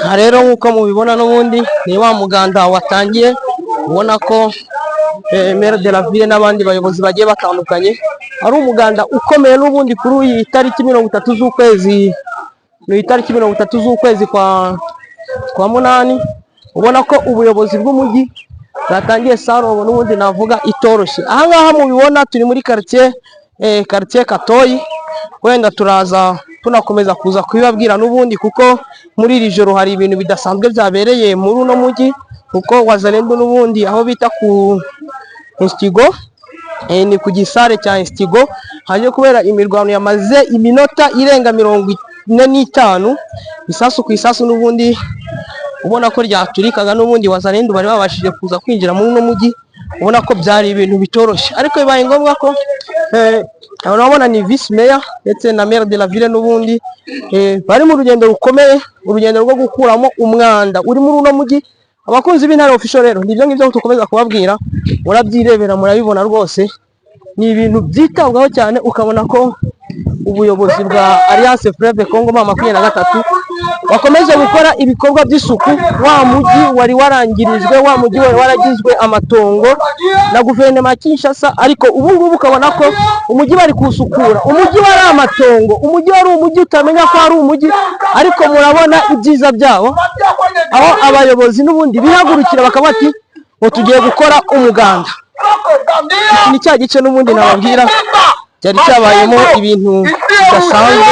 Aha rero, nk'uko mubibona, n'ubundi ni wa muganda watangiye, ubona ko maire de la ville n'abandi bayobozi bagiye batandukanye, ari umuganda ukomeye n'ubundi kuri iyi tariki 30 z'ukwezi, ni itariki 30 z'ukwezi kwa munani. Ubona ko ubuyobozi bw'umujyi bwatangiye salongo n'ubundi navuga itoroshye. Aha ngaha mubibona turi muri quartier Katoyi. Wenda turaza tunakomeza kuza kubibabwira n'ubundi, kuko muri iri joro hari ibintu bidasanzwe byabereye muri uno mujyi, kuko Wazalendo n'ubundi aho bita ku Instigo, ni ku gisare cya Instigo, haje kubera imirwano yamaze iminota irenga 45, isasu ku isasu n'ubundi ubona ko ryaturikaga. N'ubundi Wazalendo bari babashije kuza kwinjira muri uno mujyi, ubona ko byari ibintu bitoroshye, ariko bibaye ngombwa ko urabona ni vice mayor ndetse na maire de la ville n'ubundi bari mu rugendo rukomeye, urugendo rwo gukuramo umwanda uri muri uno mujyi. Abakunzi b'Intare Official rero, nibyo ngibyo dukomeza kubabwira, murabyirebera, murabibona rwose, ni ibintu byitabwaho cyane, ukabona ko ubuyobozi bwa Alliance Fleuve Congo M23 bakomeje gukora ibikorwa by'isuku. Wa mujyi wari warangirijwe, wa mujyi wari waragizwe amatongo na guverinoma ya Kinshasa, ariko ubu ngubu ukabona ko umujyi bari kuwusukura. Umujyi wari amatongo, umujyi wari umujyi utamenya ko ari umujyi, ariko murabona ibyiza byawo, aho abayobozi n'ubundi bihagurukira bakaba bati ngo tugiye gukora umuganda. Iki ni cya gice n'ubundi nababwira cyari cyabayemo ibintu bidasanzwe,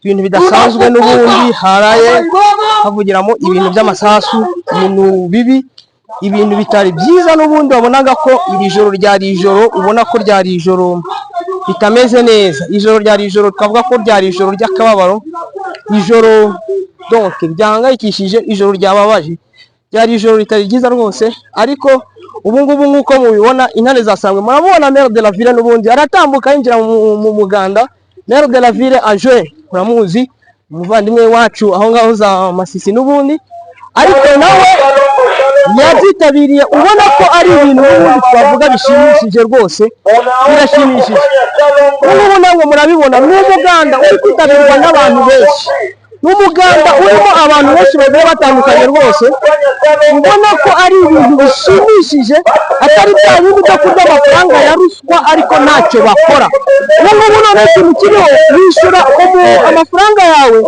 ibintu bidasanzwe n'ubundi haraye havugiramo ibintu by'amasasu, ibintu bibi, ibintu bitari byiza. N'ubundi wabonaga ko iri joro ryari ijoro, ubona ko ryari ijoro ritameze neza. Ijoro ryari ijoro, twavuga ko ryari ijoro ry'akababaro, ijoro donc ryahangayikishije, ijoro ryababaje, ryari ijoro ritari ryiza rwose. Ariko ubu ngubu nk'uko mubibona, intare zasangwe, murabona maire de la ville n'ubundi aratambuka yinjira mu muganda. Maire de la ville aje, uramuzi, umuvandimwe wacu aho ngaho za Masisi n'ubundi, ariko nawe yabyitabiriye, ubona ko ari ibintu n'ubundi twavuga bishimishije rwose, birashimishije. Ubu ngubu ntabwo murabibona, ni umuganda uri kwitabirwa n'abantu benshi, ni umuganda urimo abantu benshi bagiye batandukanye rwose, ubona ko ari ibintu bishimishije, atari bya bindi byo kurya amafaranga ya ruswa ariko ntacyo bakora. Ubu ngubu noneho ikintu kiriho, wishyura amafaranga yawe,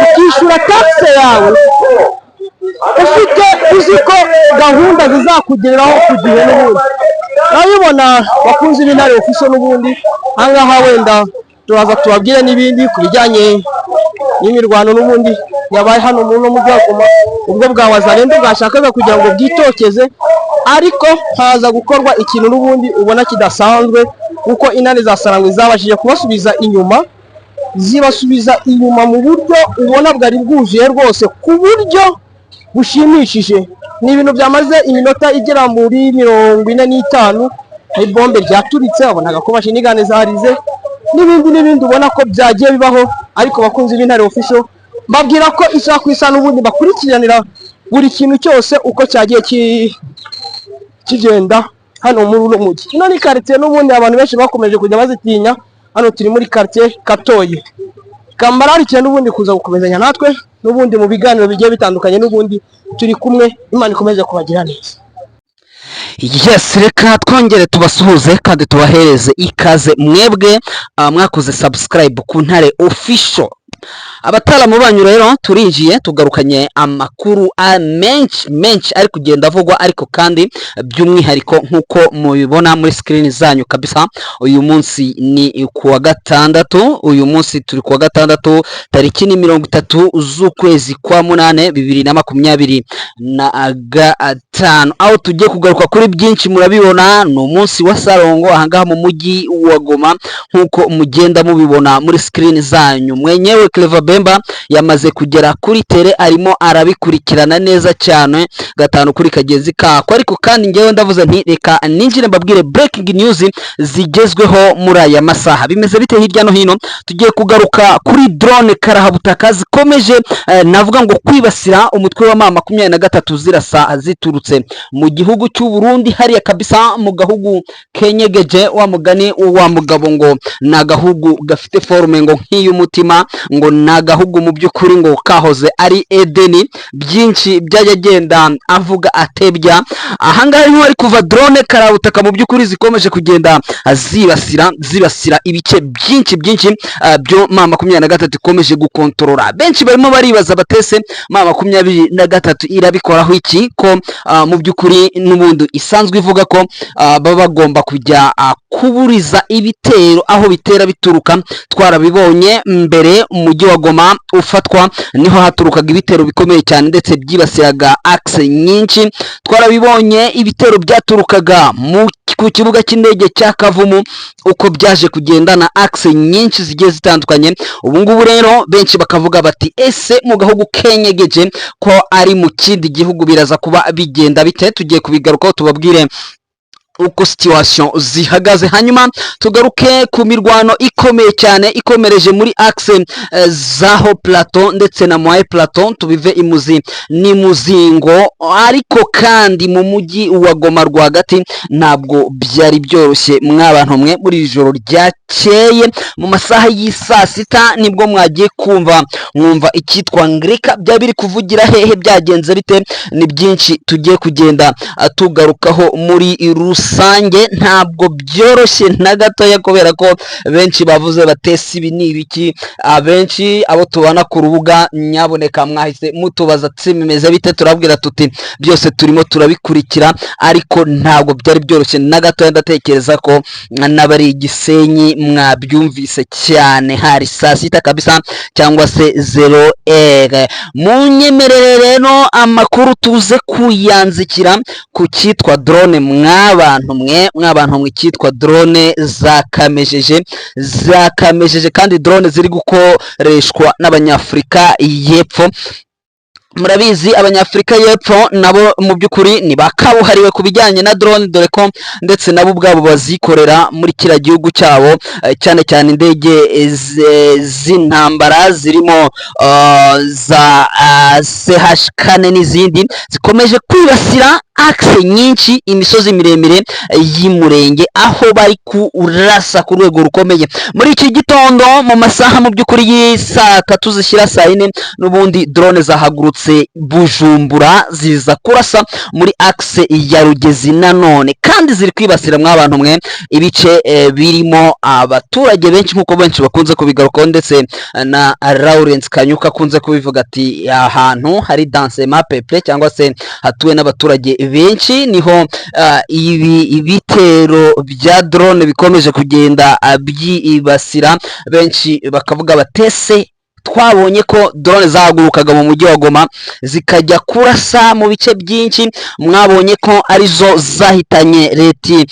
ukishyura taxe yawe, ufite uzi ko gahunda zizakugereraho ku gihe. N'ubundi urabibona, bakunzi b'Intare Official, n'ubundi ahangaha wenda turaza tubabwire n'ibindi ku bijyanye n'imirwano n'ubundi yabaye hano muri uno mujyi wa Goma, ubwo bwa Wazalendo bwashakaga kugira ngo bwitokeze, ariko haza gukorwa ikintu n'ubundi ubona kidasanzwe, kuko intare za Sarangwe zabashije kubasubiza inyuma, zibasubiza inyuma mu buryo ubona bwari bwuzuye rwose, ku buryo bushimishije. Ni ibintu byamaze iminota igera muri 45, aho ibombe ryaturitse, wabonaga ko machine gun zarize n'ibindi n'ibindi, ubona ko byagiye bibaho. Ariko bakunzi b'Intare Official, mbabwira ko isaha ku isaha n'ubundi bakurikiranira buri kintu cyose uko cyagiye kigenda hano muri uno mujyi. Ino ni quartier n'ubundi abantu benshi bakomeje kujya bazitinya. Hano turi muri quartier Katoyi. Kambararikiye n'ubundi kuza gukomezanya natwe n'ubundi mu biganiro bigiye bitandukanye, n'ubundi turi kumwe. Imana ikomeze kubagira neza. Yes, reka twongere tubasuhuze kandi tubahereze ikaze mwebwe mwakoze subscribe ku Ntare Official. Abataramu banyu rero turinjiye, tugarukanye amakuru menshi menshi ari kugenda avugwa, ariko kandi by'umwihariko nk'uko mubibona muri screen zanyu kabisa, uyu munsi ni ku wa gatandatu. Uyu munsi turi ku wa gatandatu, tariki ni 30 z'ukwezi kwa munane 2025, aho tugiye kugaruka kuri byinshi. Murabibona, ni umunsi wa Sarongo ahangaha mu mujyi wa Goma, nk'uko mugenda mubibona muri screen zanyu. Mwenyewe Clever Bemba yamaze kugera kuri terrain, arimo arabikurikirana neza cyane gatanu kuri kagenzi kako. Ariko kandi ngewe ndavuze nti reka ninjire mbabwire breaking news zigezweho muri aya masaha. Bimeze bite hirya no hino? Tugiye kugaruka kuri drone karahabutaka zikomeje navuga ngo kwibasira umutwe wa M23, zirasa ziturutse mu gihugu cy'u Burundi hariya kabisa mu gahugu kenyegeje, wa mugani wa mugabo ngo ni agahugu gafite forme ngo nk'iy'umutima. Ngo ni agahugu mu by'ukuri ngo kahoze ari Edeni. Byinshi byajya agenda avuga atebya. Ahangaha niho hari kuva drone karabutaka mu by'ukuri zikomeje kugenda zibasira ibice byinshi byinshi byo M23 ikomeje gukontorora. Benshi barimo baribaza batese M23 irabikoraho iki, ko mu by'ukuri n'ubundi isanzwe ivuga ko baba bagomba kujya kuburiza ibitero aho bitera bituruka? Twarabibonye mbere umujyi wa Goma ufatwa, niho haturukaga ibitero bikomeye cyane ndetse byibasiraga axe nyinshi. Twarabibonye ibitero byaturukaga ku kibuga cy'indege cya Kavumu, uko byaje kugenda na axe nyinshi zigiye zitandukanye. Ubu ngubu rero benshi bakavuga bati: "Ese mu gahugu kenyegeje ko ari mu kindi gihugu, biraza kuba bigenda bite?" Tugiye kubigarukaho, tubabwire uko situation zihagaze, hanyuma tugaruke ku mirwano ikomeye cyane ikomereje muri axe zaho Plateau ndetse na Moyen Plateau, tubive imuzi n'imuzingo. Ariko kandi mu mujyi wa Goma rwagati ntabwo byari byoroshye, mwabantu mwe. Muri iri joro ryakeye mu masaha y'isaa sita nibwo mwagiye kumva mwumva icyitwa ngirika. Byaba biri kuvugira hehe? Byagenze bite? Ni byinshi tugiye kugenda tugarukaho muri rusange. Ntabwo byoroshye na gatoya, kubera ko benshi bavuze batese: "Ibi ni ibiki?" Abenshi abo tubana ku rubuga, nyaboneka mwahise mutubaza ati: "Bimeze bite?" Turabwira tuti: "Byose turimo turabikurikira," ariko ntabwo byari byoroshye na gatoya. Ndatekereza ko n'abari Igisenyi mwabyumvise cyane, hari saa sita kabisa cyangwa se 0h. Munyemerere rero amakuru tuze kuyanzikira ku cyitwa drone. Mwabantu mwe, mwabantu mwe, icyitwa drone zakamejeje, zakamejeje, kandi drone ziri gukoreshwa n'Abanyafurika y'Epfo. Murabizi, Abanyafurika y'Epfo nabo mu by'ukuri ni ba kabuhariwe ku bijyanye na drone, dore ko ndetse nabo ubwabo bazikorera muri kiriya gihugu cyabo, cyane cyane indege z'intambara zirimo za CH-4 n'izindi zikomeje kwibasira axe nyinshi, imisozi miremire y'Imurenge, aho bari kurasa ku rwego rukomeye. Muri iki gitondo mu masaha mu by'ukuri y'isaa tatu zishyira saa yine, n'ubundi drone zahagurutse Bujumbura ziza kurasa muri axe ya Rugezi nanone, kandi ziri kwibasira, mwabantu mwe, ibice birimo abaturage benshi, nk'uko benshi bakunze kubigarukaho, ndetse na Lawrence Kanyuka akunze kubivuga ati: "Ahantu hari densément peuplé cyangwa se hatuwe n'abaturage benshi, niho ibi bitero bya drone bikomeje kugenda byibasira." Benshi bakavuga batese: "Twabonye ko drone zahagurukaga mu mujyi wa Goma zikajya kurasa mu bice byinshi. Mwabonye ko arizo zahitanye Leti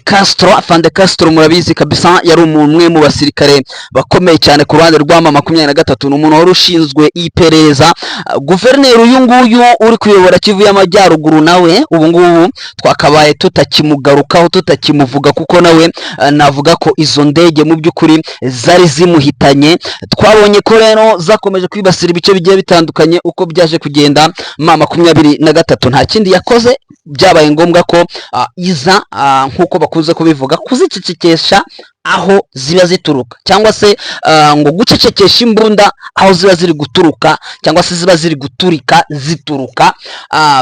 Castro, Afande Castro." Murabizi kabisa, yari umwe mu basirikare bakomeye cyane ku ruhande rwa M23, ni umuntu wari ushinzwe iperereza. Guverineri uyu nguyu uri kuyobora Kivu y'Amajyaruguru nawe ubu ngubu twakabaye tutakimugarukaho, tutakimuvuga, kuko nawe navuga ko izo ndege mu by'ukuri zari zimuhitanye. Twabonye ko rero zakomeje kwibasira ibice bigiye bitandukanye. Uko byaje kugenda, M23 nta kindi yakoze, byabaye ngombwa ko iza, nk'uko bakunze kubivuga, kuzicecekesha aho ziba zituruka, cyangwa se ngo gucecekesha imbunda aho ziba ziri guturuka cyangwa se ziba ziri guturika zituruka.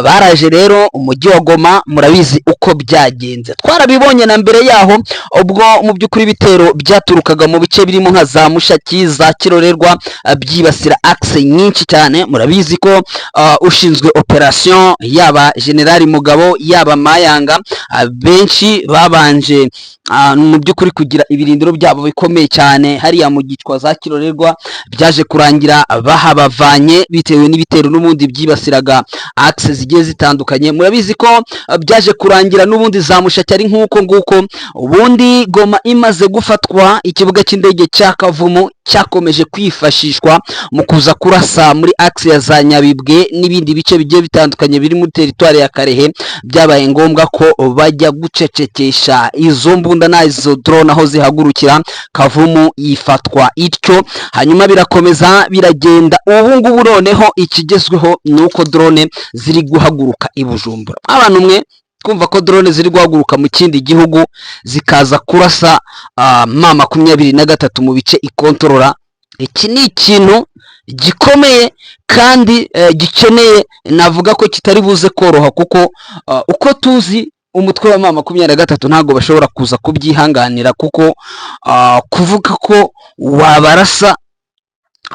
Baraje rero umujyi wa Goma, murabizi uko byagenze. Twarabibonye na mbere yaho, ubwo mu by'ukuri ibitero byaturukaga mu bice birimo nka za Mushaki, za Kirorerwa, byibasira axe nyinshi cyane. Murabizi ko ushinzwe operation, yaba General Mugabo, yaba Mayanga, benshi babanje mu by'ukuri kugira ibirindiro byabo bikomeye cyane hariya mu Gicwa, za Kirorerwa, byaje kurangira bahabavanye bitewe n'ibitero n'ubundi byibasiraga axe zigiye zitandukanye. Murabizi ko byaje kurangira n'ubundi za Mushaki ari nk'uko nguko. Ubundi Goma imaze gufatwa, ikibuga cy'indege cya Kavumu cyakomeje kwifashishwa mu kuza kurasa muri axe ya za Nyabibwe n'ibindi bice bigiye bitandukanye biri muri teritwari ya Karehe. Byabaye ngombwa ko bajya gucecekesha izo mbunda na izo drone aho zihagurukira. Kavumu yifatwa ityo, hanyuma birakomeza biragenda. Ubu ngubu noneho ikigezweho ni uko drone ziri guhaguruka i Bujumbura. Abantu mwe, kumva ko drone ziri guhaguruka mu kindi gihugu zikaza kurasa M23 mu bice ikontorora. Iki ni ikintu gikomeye kandi gikeneye, navuga ko kitari buze koroha, kuko uko tuzi umutwe wa M23 ntabwo bashobora kuza kubyihanganira, kuko kuvuga ko wabarasa,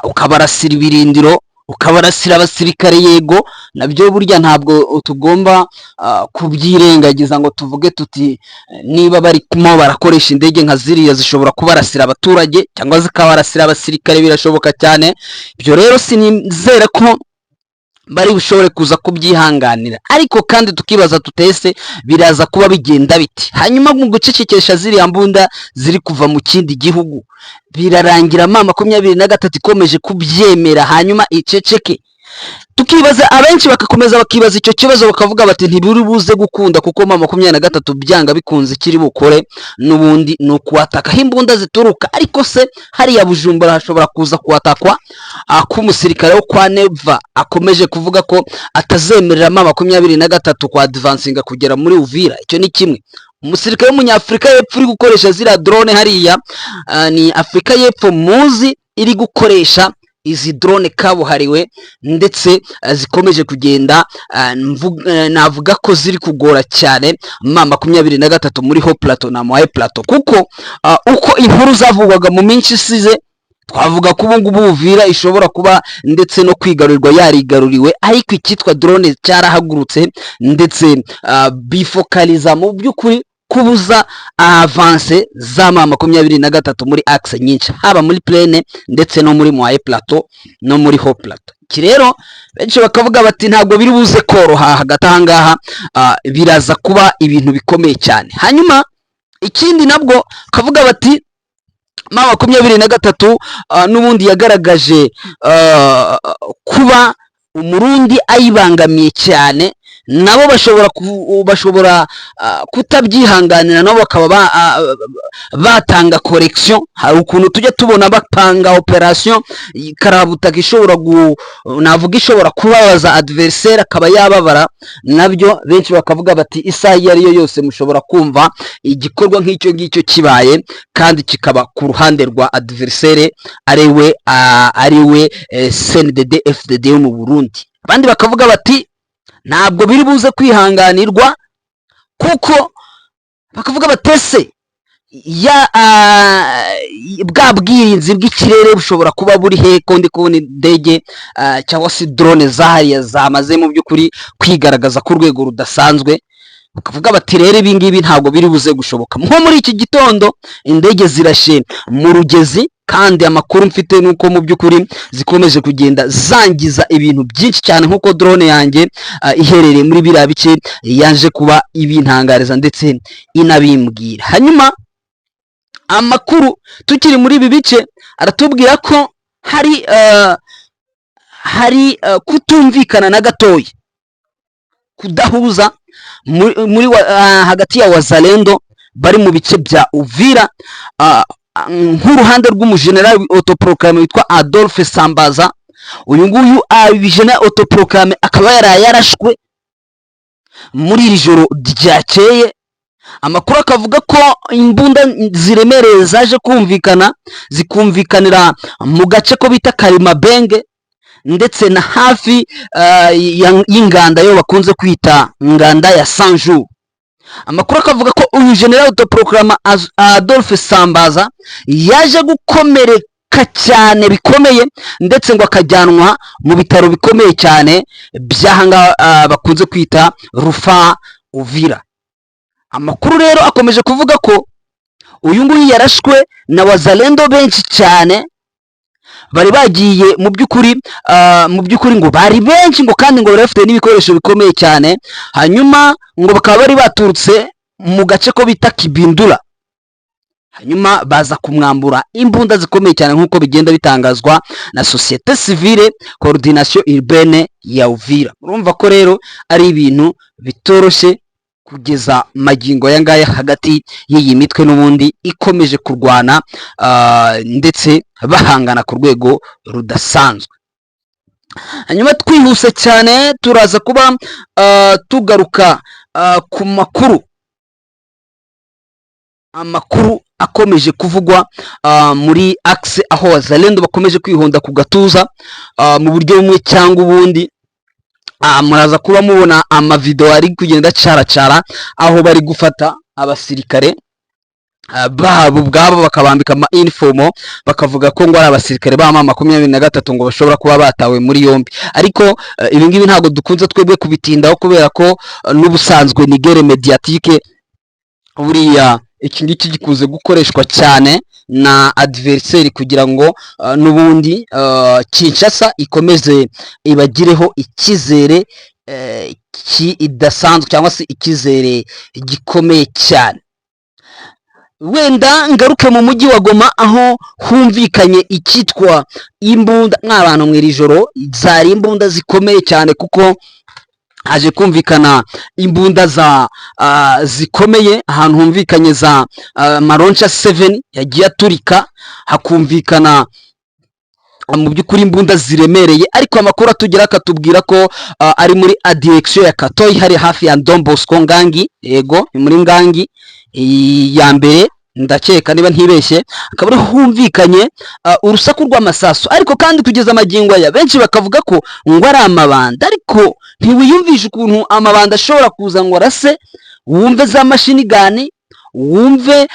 ukabarasira ibirindiro, ukabarasira abasirikare, yego nabyo burya ntabwo tugomba kubyirengagiza ngo tuvuge tuti niba barimo barakoresha indege nka ziriya zishobora kubarasira abaturage cyangwa zikabarasira abasirikare, birashoboka cyane. Ibyo rero sinizera ko bari bushobore kuza kubyihanganira. Ariko kandi tukibaza tutese biraza kuba bigenda biti? Hanyuma mu gucecekesha ziriya mbunda ziri kuva mu kindi gihugu, birarangira M23 ikomeje kubyemera, hanyuma iceceke? Tukibaza, abenshi bagakomeza bakibaza icyo kibazo, bakavuga bati ntibiri buze gukunda, kuko M23 byanga bikunze ikiri bukore n'ubundi ni ukuwataka aho imbunda zituruka. Ariko se hariya Bujumbura hashobora kuza kuwatakwa k'umusirikare wo kwa Neva akomeje kuvuga ko atazemerera M23 kwa advancinga kugera muri Uvira? Icyo ni kimwe. Umusirikare w'Umunyafurika y'Epfo uri gukoresha ziriya drone hariya, ni Afurika y'Epfo muzi iri gukoresha izi drone kabuhariwe, ndetse zikomeje kugenda, navuga ko ziri kugora cyane M23 muri Haut Plateau na Moyen Plateau, kuko uko inkuru zavugwaga mu minsi isize, twavuga ko ubu ngubu Uvira ishobora kuba ndetse no kwigarurirwa yarigaruriwe, ariko icyitwa drone cyarahagurutse, ndetse bifokaliza mu by'ukuri kubuza avance za M23 muri axe nyinshi, haba muri plaine ndetse no muri Moyen Plateau no muri Haut Plateau. Iki rero benshi bakavuga bati ntabwo biri buze koroha hagati aha ngaha, biraza kuba ibintu bikomeye cyane. Hanyuma ikindi nabwo bakavuga bati M23 n'ubundi yagaragaje kuba Umurundi ayibangamiye cyane, nabo bashobora kutabyihanganira, nabo bakaba batanga correction. Hari ukuntu tujya tubona bapanga operation karabutaka ishobora navuga ishobora kubabaza adversaire akaba yababara. Nabyo benshi bakavuga bati isaha iyo ari yo yose mushobora kumva igikorwa nk'icyo ngicyo kibaye, kandi kikaba ku ruhande rwa adversaire, ariwe CNDD FDD yo mu Burundi. Abandi bakavuga bati ntabwo biri buze kwihanganirwa, kuko bakavuga batese ya bwa bwirinzi bw'ikirere bushobora kuba buri he, ko ndi kubona indege cyangwa se drone zahariya zamaze mu by'ukuri kwigaragaza ku rwego rudasanzwe? Bakavuga bati rero ibi ngibi ntabwo biri buze gushoboka. Nko muri iki gitondo indege zirashe mu Rugezi, kandi amakuru mfite ni uko mu by'ukuri zikomeje kugenda zangiza ibintu byinshi cyane, nk'uko drone yanjye iherereye muri biriya bice yaje kuba ibintangariza ndetse inabimbwira. Hanyuma amakuru tukiri muri ibi bice aratubwira ko hari kutumvikana na gatoya, kudahuza hagati ya Wazalendo bari mu bice bya Uvira, nk'uruhande rw'umujenerali autoproclamé witwa Adolphe Sambaza. Uyu nguyu general autoproclamé akaba yaraye yarashwe muri iri joro ryakeye. Amakuru akavuga ko imbunda ziremereye zaje kumvikana, zikumvikanira mu gace ko bita Karimabenge ndetse na hafi y'inganda yo bakunze kwita nganda ya Sanju. Amakuru akavuga ko uyu general autoproclamé Adolphe Sambaza yaje gukomereka cyane bikomeye, ndetse ngo akajyanwa mu bitaro bikomeye cyane by'ahangaha bakunze kwita Rufa Uvira. Amakuru rero akomeje kuvuga ko uyu nguyu yarashwe na Wazalendo benshi cyane bari bagiye mu by'ukuri ngo bari benshi, ngo kandi ngo bari bafite n'ibikoresho bikomeye cyane. Hanyuma ngo bakaba bari baturutse mu gace ko bita Kibindura, hanyuma baza kumwambura imbunda zikomeye cyane, nk'uko bigenda bitangazwa na société civile coordination urbaine ya Uvira. Urumva ko rero ari ibintu bitoroshye kugeza magingo aya ngaya hagati y'iyi mitwe n'ubundi ikomeje kurwana, ndetse bahangana ku rwego rudasanzwe. Hanyuma twihuse cyane turaza kuba tugaruka ku makuru, amakuru. akomeje kuvugwa muri axe aho Wazalendo bakomeje kwihonda ku gatuza mu buryo bumwe cyangwa ubundi. Muraza kuba mubona amavideo ari kugenda acaracara aho bari gufata abasirikare babo ubwabo, bakabambika ama uniform, bakavuga ko ngo ari abasirikare ba M23, ngo bashobora kuba batawe muri yombi. Ariko ibi ngibi ntabwo dukunze twebwe kubitindaho, kubera ko n'ubusanzwe ni guerre médiatique. Buriya iki ngiki gikunze gukoreshwa cyane na adversaire kugira ngo n'ubundi Kinshasa ikomeze ibagireho icyizere kidasanzwe cyangwa se icyizere gikomeye cyane. Wenda ngaruke mu mujyi wa Goma, aho humvikanye icyitwa imbunda mw'abantu mu iri joro. Zari imbunda zikomeye cyane, kuko haje kumvikana imbunda za zikomeye, ahantu humvikanye za ma launcher 7 yagiye aturika, hakumvikana mu by'ukuri imbunda ziremereye. Ariko amakuru atugera akatubwira ko ari muri direction ya Katoyi, hari hafi ya Don Bosco Ngangi. Yego, ni muri Ngangi ya mbere, ndakeka niba ntibeshye, akaba ari humvikanye urusaku rw'amasasu. Ariko kandi kugeza amagingo aya benshi bakavuga ko ngo ari amabanda, ariko ntiwiyumvishe ukuntu amabanda ashobora kuza ngo arase, wumve za machine gun, wumve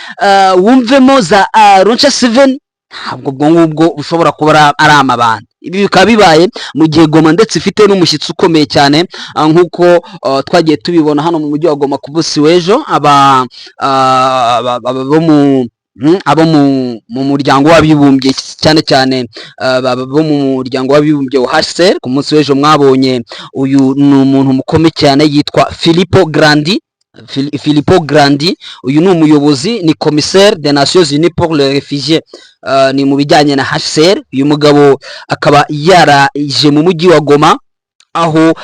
wumvemo za launcher 7. Ntabwo ubwo ngubwo bushobora kuba ari amabanda. Ibi bikaba bibaye mu gihe Goma ndetse ifite n'umushyitsi ukomeye cyane, nk'uko twagiye tubibona hano mu mujyi wa Goma ku munsi w'ejo, aba bo mu abo mu muryango w'abibumbye, cyane cyane bo mu muryango w'abibumbye wa HCR. Ku munsi w'ejo mwabonye uyu ni umuntu mukomeye cyane yitwa Filippo Grandi. Filippo Grandi, uyu ni umuyobozi, ni commissaire des Nations Unies pour les réfugiés, ni mu bijyanye na HCR. Uyu mugabo akaba yaraje mu mujyi wa Goma, aho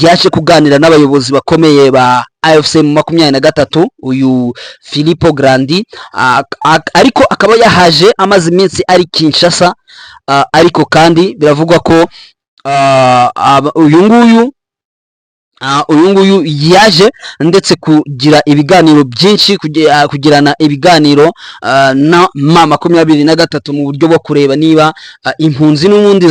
yaje kuganira n'abayobozi bakomeye ba AFC M23. Uyu Filippo Grandi ariko akaba yahaje amaze iminsi ari Kinshasa. Ariko kandi biravugwa ko uyu nguyu yaje ndetse kugira ibiganiro byinshi, kugirana ibiganiro na M23 mu buryo bwo kureba niba impunzi n'ubundi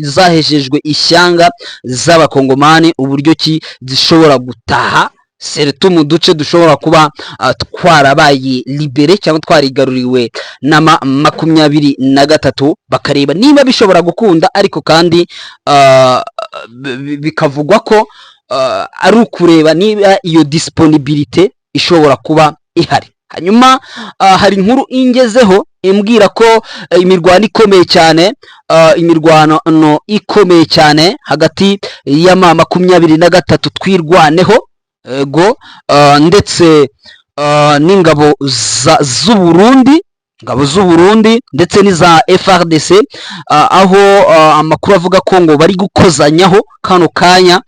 zahejejwe ishyanga z'Abakongomani, uburyo ki zishobora gutaha, surtout mu duce dushobora kuba twarabaye libéré cyangwa twarigaruriwe na M23, bakareba niba bishobora gukunda. Ariko kandi bikavugwa ko ari ukureba niba iyo disponibilité ishobora kuba ihari. Hanyuma hari inkuru ingezeho imbwira ko imirwano ikomeye cyane, imirwano ikomeye cyane hagati ya M23 Twirwaneho, ego, ndetse n'ingabo z'u Burundi, ingabo z'u Burundi ndetse n'iza FARDC, aho amakuru avuga ko ngo bari gukozanyaho kano kanya,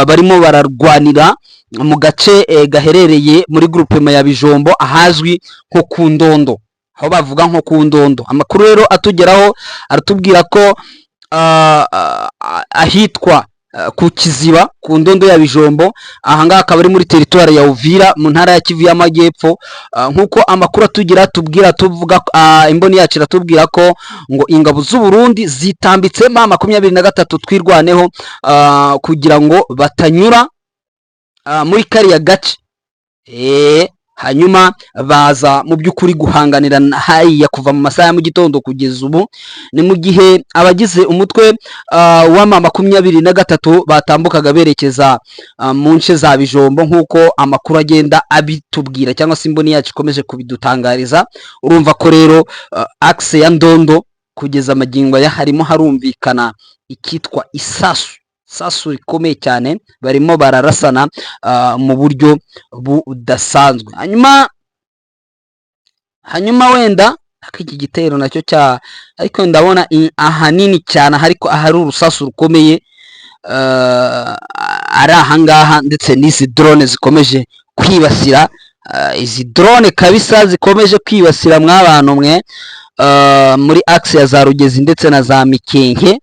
barimo bararwanira mu gace gaherereye muri groupement ya Bijombo, ahazwi nko ku Ndondo, aho bavuga nko ku Ndondo. Amakuru rero atugeraho aratubwira ko ahitwa ku Kiziba, ku Ndondo ya Bijombo, ahangaha akaba ari muri teritwari ya Uvira, mu ntara ya Kivu y'Amajyepfo. Nk'uko amakuru atugira tubwira, tuvuga, imboni yacu iratubwira ko ngo ingabo z'u Burundi zitambitse M23 Twirwaneho kugira ngo batanyura muri kariya gace. Hanyuma baza mu by'ukuri guhanganira hariya kuva mu masaha ya mu gitondo kugeza ubu. Ni mu gihe abagize umutwe wa M23 batambukaga berekeza mu nce za Bijombo, nk'uko amakuru agenda abitubwira cyangwa se imboni yacu ikomeje kubidutangariza. Urumva ko rero axe ya Ndondo kugeza amagingo aya harimo harumvikana ikitwa isasu, sasu rikomeye cyane, barimo bararasana mu buryo budasanzwe. Hanyuma wenda ariko iki gitero nacyo cya, ariko ndabona ahanini cyane ariko ahari urusasu rukomeye ari ahangaha, ndetse n'izi drone zikomeje kwibasira, izi drone kabisa zikomeje kwibasira mw'abantu mwe, muri axe ya za Rugezi ndetse na za Mikenke.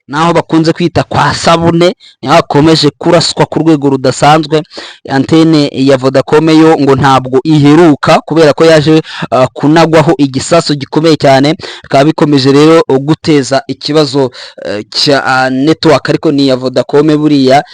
Naho bakunze kwita kwa Sabune, niho hakomeje kuraswa ku rwego rudasanzwe. Antene ya Vodacom yo ngo ntabwo iheruka kubera ko yaje kunagwaho igisasu gikomeye cyane, bikaba bikomeje rero guteza ikibazo cya network, ariko ni iya Vodacom buriya.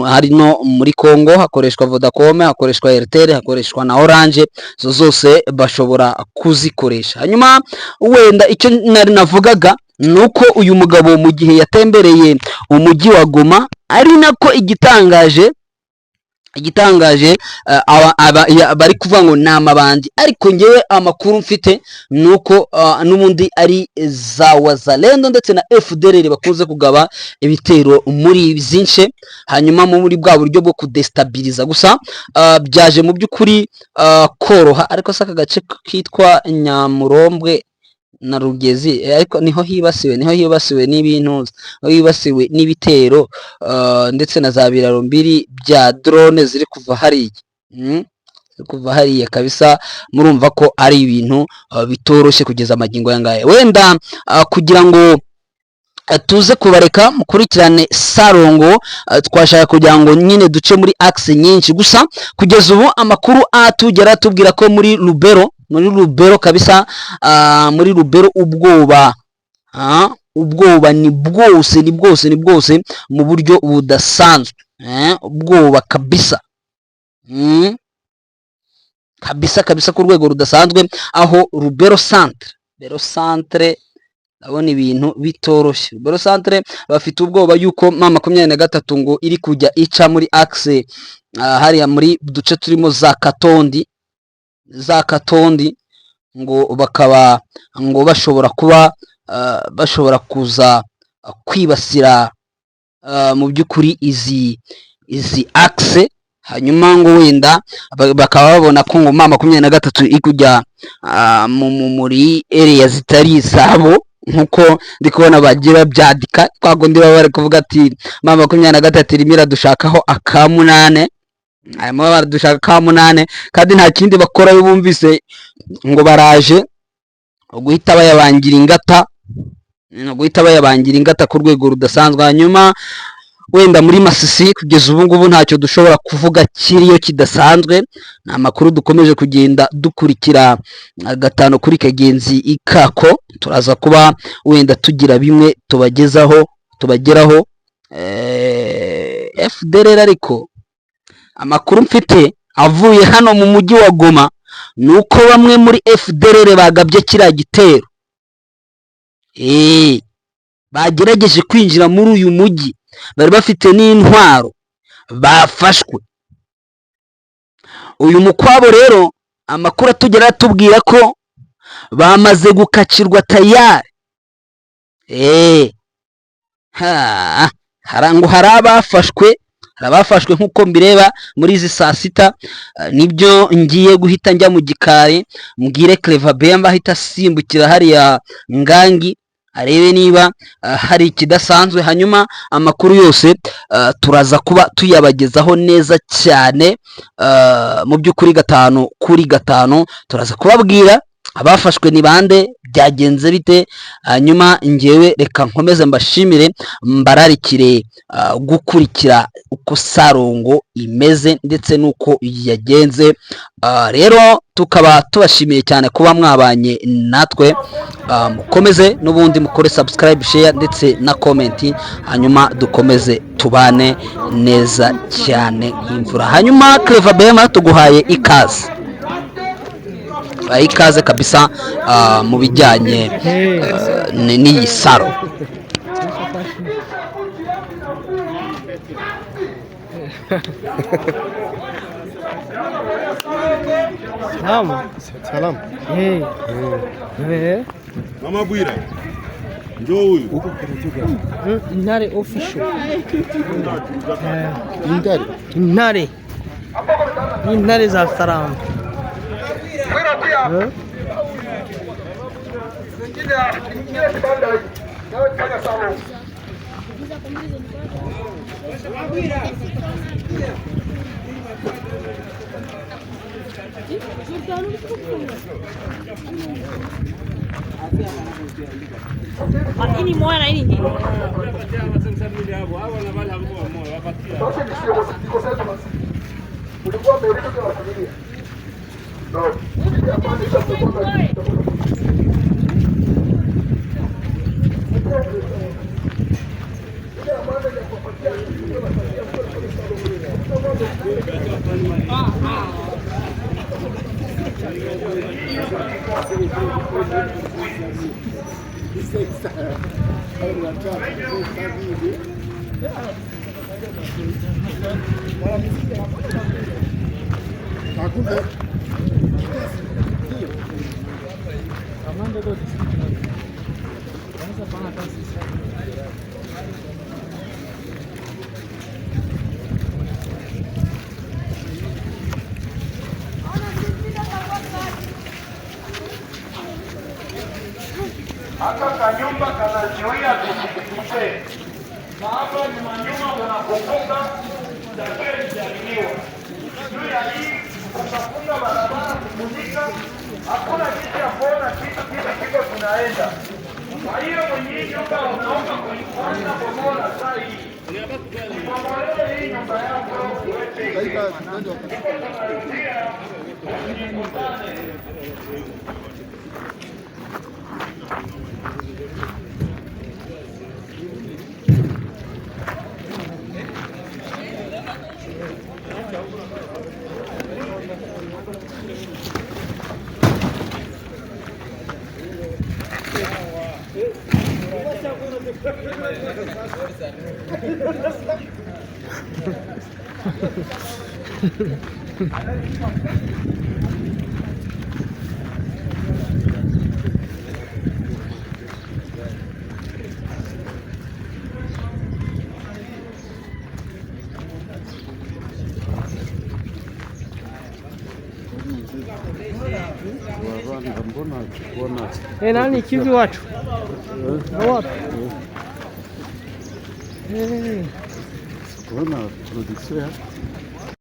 Hari no muri Congo hakoreshwa Vodacom, hakoreshwa Airtel, hakoreshwa na Orange, zo zose bashobora kuzikoresha. Hanyuma wenda icyo nari navugaga ni uko uyu mugabo mu gihe yatembereye umujyi wa Goma, ari nako igitangaje bari kuvuga ngo ni amabandi, ariko ngewe amakuru mfite ni uko n'ubundi ari za Wazalendo ndetse na FDLR bakunze kugaba ibitero muri izi nce, hanyuma muri bwa buryo bwo kudestabiliza. Gusa byaje mu by'ukuri koroha, ariko se aka gace kitwa Nyamurombwe na Rugezi, ariko niho hibasiwe n'ibintu, niho hibasiwe n'ibitero ndetse na za biraro mbiri bya drone ziri kuva hariya, ziri kuva hariya kabisa. Murumva ko ari ibintu bitoroshye kugeza amagingo aya ngaya. Wenda kugira ngo tuze kubareka mukurikirane Sarongo, twashaka kugira ngo nyine duce muri axe nyinshi. Gusa kugeza ubu amakuru atugera atubwira ko muri Lubero kabisa, muri Lubero ubwoba, ubwoba ni bwose, ni bwose, ni bwose mu buryo budasanzwe, ubwoba kabisa, kabisa kabisa ku rwego rudasanzwe, aho Lubero centre ndabona ibintu bitoroshye. Lubero centre bafite ubwoba yuko M23 ngo iri kujya ica muri axe hariya muri duce turimo za Katondi, ngo bakaba ngo bashobora kuba bashobora kuza kwibasira mu by'ukuri izi axe. Hanyuma ngo wenda bakaba babona ko ngo M23 iri kujya muri area zitari izabo, nkuko ndi kubona bagira babyandika kwa kundi baba bari kuvuga ati M23 irimo iradushakaho akamunane, harimo baradushaka akamunane, kandi nta kindi bakora iyo bumvise ngo baraje guhita bayabangira ingata, guhita bayabangira ingata ku rwego rudasanzwe. Hanyuma wenda muri Masisi kugeza ubu ngubu ntacyo dushobora kuvuga kiriyo kidasanzwe, ni amakuru dukomeje kugenda dukurikira gatanu kuri kagenzi ikako. Turaza kuba wenda tugira bimwe tubagezaho, tubageraho. FDLR, ariko amakuru mfite avuye hano mu mujyi wa Goma ni uko bamwe muri FDLR bagabye kiriya gitero, bagerageje kwinjira muri uyu mujyi, bari bafite n'intwaro, bafashwe. Uyu mukwabo rero amakuru atugera atubwira ko bamaze gukacirwa tayari. Ngo hari abafashwe nk'uko mbireba muri izi saa sita. Nibyo ngiye guhita njya mu gikari mbwire Clever Bemba ahita asimbukira hariya Ngangi arebe niba hari ikidasanzwe. Hanyuma amakuru yose turaza kuba tuyabagezaho neza cyane, mu by'ukuri gatanu kuri gatanu turaza kubabwira abafashwe ni bande, byagenze bite. Hanyuma ngewe reka nkomeze mbashimire, mbararikire gukurikira uko Sarongo imeze ndetse n'uko yagenze. Rero tukaba tubashimiye cyane kuba mwabanye natwe. Mukomeze n'ubundi mukore subscribe, share ndetse na comment, hanyuma dukomeze tubane neza cyane nk'imvura. Hanyuma Clever Bema, tuguhaye ikaze, baha ikaze kabisa mu bijyanye n'iyi saro. Salamu. Salamu. Mama Bwira, njoo huyu. Intare official. Intare. Intare. Intare za Salamu. Ini moja na ini ingine. Haka kanyumba kanazuia tusikupite, na hapa ni manyuma wanakumbuka takiwa juu ya hii kukafunga barabara kufunika, hakuna kitu ya kuona kitu kile kiko tunaenda. Kwa hiyo mwenye hii nyumba unaomba kuianza bomola saa hii, ibomolee hii nyumba yako uweke iko tunarudia, usikutane. Nani Kivu iwacu? Wapi? Kubona production ya